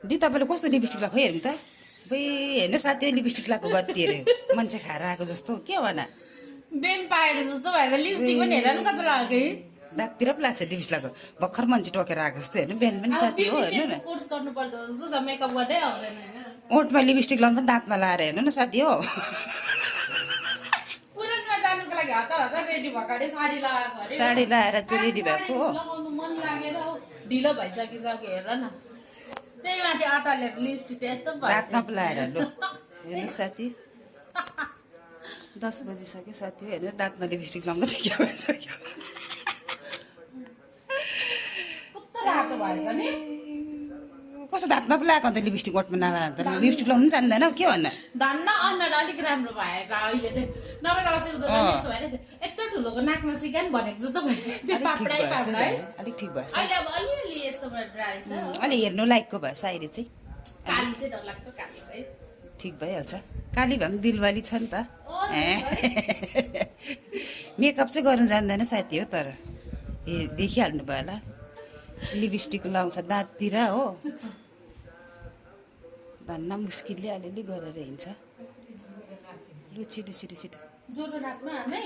the तपाईँले कस्तो lipstick लगाएको हेरौँ त बे हेर्नु साथी लिपस्टिक लगाएको गति अरे मान्छे खाएर आएको जस्तो के भन बेन पाएर जस्तो भएर लिपस्टिक पनि हेर न कता लाग्यो है दाँततिर पो लाग्छ लिपस्टिक लगाएको भर्खर मान्छे टोकेर आएको जस्तो हेर्नु बिहान पनि साथी हो हेर्नु न कोर्स गर्नुपर्छ जस्तो छ मेकअप गर्दै आउँदैन हैन ओठमा लिपस्टिक लगाउनु पनि दाँतमा लाएर हेर्नु न साथी हो पुरानमा जानुको लागि हतार हतार रेडी भएको अरे साडी लगाएको अरे साडी लाएर चाहिँ रेडी भएको हो लगाउनु मन लागेर ढिलो भइसकिसक्यो हेर न त्यही माथि अटाले लिपस्टिक यस्तो दाँतमा पो लाएर लु हेर्नु साथी 10 बजिसक्यो साथी हो हेर्नु दाँतमा लिपस्टिक लगाउनु त के भइसक्यो कस्तो रातो भएछ नि कस्तो दाँतमा पो लगाएको अन्त लिपस्टिक ओठमा नलाएर त लिपस्टिक लगाउनु पनि जान्दैन के भन्न धन्न अनुहार अलिक राम्रो भएछ अहिले चाहिँ नभए त अस्तिको त यस्तो भएर यत्रो ठुलोको नाकमा सिकान भनेको जस्तो भयो पापडै पापड है अलिक ठिक भएछ अहिले अब अलिअलि यस्तो ड्राई छ अलि हेर्नु लायकको भएछ अहिले चाहिँ काली चाहिँ डरलाग्दो काली भयो ठिक भइहाल्छ काली भए पनि दिलवाली छ नि त मेकअप चाहिँ गर्नु जान्दैन साथी हो तर देखिहाल्नु भयो होला लिपस्टिक लगाउँछ दाँततिर हो धन्न मुस्किलले अलिअलि गरेर हिँड्छ लु छिटो छिटो छिटो जोरो राख्नु हामी